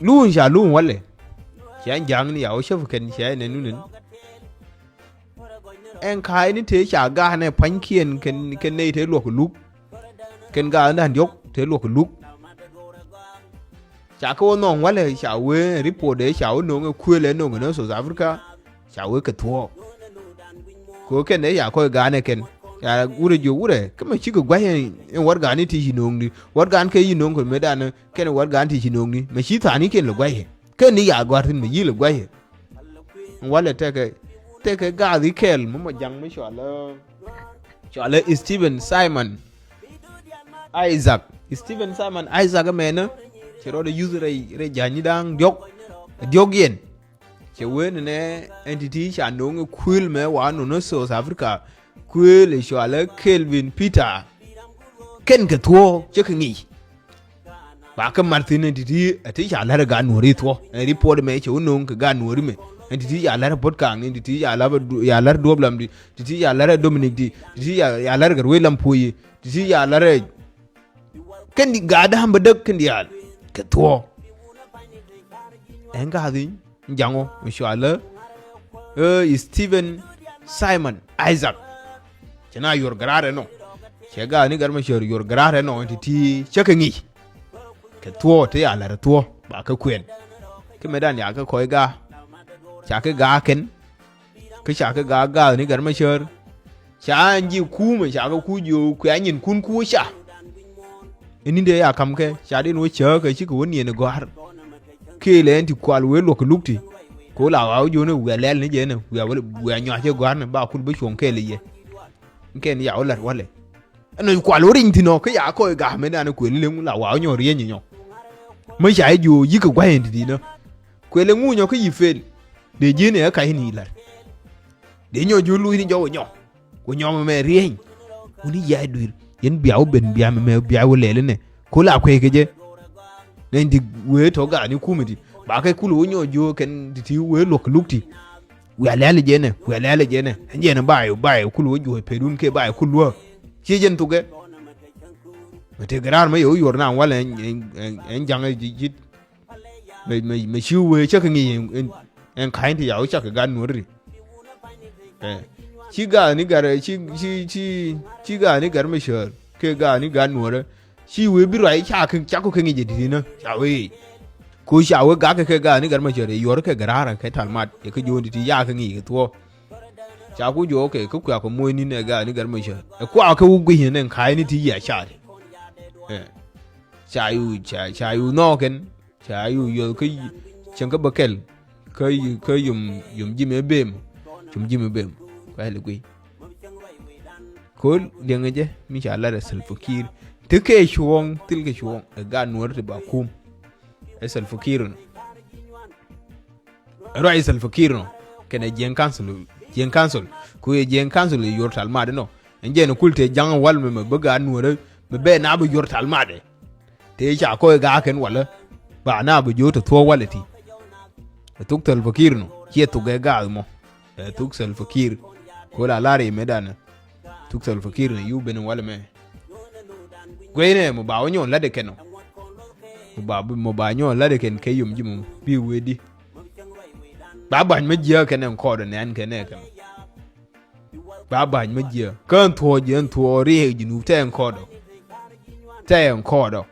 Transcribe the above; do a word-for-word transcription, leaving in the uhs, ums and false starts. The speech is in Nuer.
Luuŋ ca luuŋ walɛ. Cia ja̱a̱ŋ ni ya wä cäp kɛn cia nɛn nu nɛn. Ɛn ka̱a̱cni tëë ca ga̱a̱nɛ pa̱nykiɛn kɛn, kɛn nɛy tëë luɔk kɛ luk. Kɛn ga̱a̱n da̱ŋ diɔ̱k tëë luɔk kɛ luk. Ca kɛ wä nhɔŋ walɛ ca wee report ëë ca wä no̱o̱ŋ ɛ kuël ɛ no̱o̱ŋ ɛ ni South Africa. Ca wee kɛ thuɔ̱ɔ̱k. Kɛ ɣöö kɛn ëë ca kɔc ga̱a̱nɛ kɛn ca wurɛ jiök wurɛ kä mɛ cikɛ gua̱c ɛn, ɛn wät ga̱a̱n i̱ ti ci no̱o̱ŋni wät ga̱a̱n kɛ yi no̱o̱ŋ kɛ mëëdan. Kɛn wät ga̱a̱n ti ci no̱o̱ŋni mɛ ci tha̱a̱nikiɛn lɛ gua̱c ɛ. Kɛn ni ya gɔ̱a̱r thi̱n mɛ yi̱ lɛ gua̱c ɛ. Walɛ tekɛ, tekɛ gaath i̱ kɛɛl mɛ mɔ ja̱ŋ mi cɔalä, cɔalä Stephen Simon Isaac. Stephen Simon Isaac ɛmɛnä ci rɔɔdɛ yuth rɛy, rɛy ja̱ny da̱ŋ diɔ̱k, diɔ̱k yɛn. Cɛ wen nɛ ɛn ti̱ti̱ ca no̱o̱ŋ ɛ kuël mɛ wa no̱o̱ŋ ɛ South Africa. Kuël ɛ cɔalä Kelvin Peter. Kɛn kɛ thuɔ̱ɔ̱ cä kɛ ŋi̱i̱c. Ba kä mat thi̱n ɛn ti̱ti̱ ɛ ti ca la̱r ɛ gaat nuɔ̱ɔ̱ri thuɔ̱ ɛn report mɛ cɛ wä no̱o̱ŋ kɛ gaat nuɔ̱ɔ̱ri mɛ. Ɛn ti̱ti̱ ca la̱r ɛ Puɔ̱t Kaŋ ni, ti̱ti̱ ca la̱r ɛ Duɔp Lam di, ti̱ti̱ ca la̱r ɛ Dominic di, ti̱ti̱ ca la̱r ɛ Gat Ruëëc Lam Puɔ̱c yi, ti̱ti̱ ca la̱r ɛ kɛn di gaat da̱a̱m bä däk kɛn diaal kɛ thuɔ̱. Ɛn ka thi̱n jaŋɔ mi cɔalä Stephen Simon Isaac. Cɛ na yuɔr garaar ɛnɔ. Cɛ gaat ni gat mɛ cär yuɔr garaar ɛnɔ ɛn ti̱ti̱ cä kɛ ŋi̱i̱c. Kɛ thuɔ̱ ti a la̱r ɛ thuɔ̱ ba kɛ kuɛn. Kä mëëdan ya kɛ kɔc gaa ca kɛ gaa kɛn. Kä ca kɛ gaa gaath ni gat mɛ cär. Ca ɛn ji̱ kuumɛ ca kɛ ku jiö kuɛ nyin kun ku ca. Ɛn ni̱n dee ya ka̱m kɛ ca den wä cääk kɛ cikɛ wä niɛn ɛ gɔ̱a̱r. Këël ɛn ti kual wee luɔk kɛ luk ti. Kɛ wä la ɣaw jiön ɛ wiaa lɛl ni jɛ ɛnɛ wiaa wä, wiaa nyɔac ɛ gɔ̱a̱r ni ba kul bä cuɔ̱ŋ kɛɛl ɛ yɛ. Kɛn ya wä la̱t walɛ. Ɛn nɔc kual wä riny thi̱n ɔ kä ya kɔc ga̱a̱m ɛn dan kuël leŋ la wa̱a̱ nyɔ rieny nyɔ. Mä ca i̱ jiö yi̱k kɛ gua̱c ɛn ti̱ti̱ nä. Kuël leŋ ŋu nyɔ kä yi̱ fel. Dee ji̱n ɛ ka̱c ni la̱t. Dee nyɔ jiö luc ni jɔw ɛ nyɔ. Ku nyɔ mɛ rieny. Wuni ya i̱ duil yɛn bia wä ben bia mɛ bia wä lɛl inɛ. Ku la kuëc kɛ jɛ. Nɛn ti wee tɔ ga̱a̱ ni kumɛ ti ba kɛ kul wä nyɔ jiö kɛn ti̱ti̱ wee luɔk kɛ luk ti. Wiaa lɛl jɛ nɛ wiaa lɛl jɛ nɛ ɛn jɛ nɛ bay bay kul wä juɔc pedun kɛ bay kul wä. Ciɛ jɛn thukɛ. Mɛ tëë gɛ raar mɛ yɛ wä yuɔr naaŋ walɛ ɛn, ɛn, ɛn, ɛn jaŋ ɛ ji̱ ji̱t. Mɛ, mɛ, mɛ ci wee cä kɛ ŋi̱i̱c ɛn, ɛn, ɛn ka̱ny ti ya wä cak kɛ gat nuɔ̱ri. Ɛ, ci gaat ni gat, ci, ci, ci, ci gaat ni gat mɛ cäär kɛ gaat ni gat nuɔ̱rä. Ci wee bi ruac ca kɛ cak kɛ ŋi̱i̱c ɛ ti̱ti̱ nä ca wee. Ko ca wee gak kɛ gaat ni gat mɛ cäär ɛ yuɔr kɛ gɛ raar kɛ tal mat ɛ kä jo̱o̱n ti̱ti̱ ya kɛ ŋi̱i̱c kɛ thuɔ̱ɔ̱. Ca ku juɔk kɛ kä kuak kɛ moc ni̱n ɛ gaat ni gat mɛ cäär ɛ kuak kɛ wä gui̱c ni nɛn ka̱a̱c ni ti yia ca ti. Ɛ, ca yu, ca, ca yu nhɔɔk kɛn. Ca yu yuɔth kä cieŋ kä bä kɛl kä, kä yom, yom ji̱ mɛ bem. Yom ji̱ mɛ bem. Kuɛ li guiy. Ko̱l diɛŋ jɛ mi ca lat ɛ Salva Kiir. Ti kɛ cuɔ̱ɔ̱ŋ thil kɛ cuɔ̱ɔ̱ŋ ɛ gaat nuɔ̱ɔ̱ri ti ba kum. Ɛ Salva Kiir nɔ. Ruac Salva Kiir nɔ kɛnɛ Jiɛŋ Council, Jiɛŋ Council. Ku yɛ Jiɛŋ Council yɛ yuɔr tal mat inɔ. Ɛn jɛn kul tëë ja̱ŋ wal mɛ mɛ bä gaat nuɔ̱ɔ̱rä mɛ bɛ na bä yuɔr tal mat ɛ. Tëë ca kɔc gaak kɛn walä ba na bä jiö te thuɔ̱k walɛ ti. Ɛ thuk Salva Kiir nɔ ciɛ thuk ɛ gaak mɔ. Ɛ thuk Salva Kiir. Kol a lar yɛ mɛ danɛ. Thuk Salva Kiir nɔ yu ben walɛ mɛ. Guɛy nɛ mɔ ba wä nyɔn lat ɛ kɛn nɔ. Mɔ ba, mɔ ba nyɔn lat ɛ kɛn kɛ yom ji̱ mɔ bi wee di. Ba ba̱ny mä jiääk kɛn ɛn kɔɔdɔ nɛn kɛn ɛ kɛn. Ba ba̱ny mä jiääk kä ɛn thuɔɔk jiɛ ɛn thuɔɔk riɛk ji̱ nup tɛ ɛn kɔɔdɔ. Tɛ ɛn kɔɔdɔ.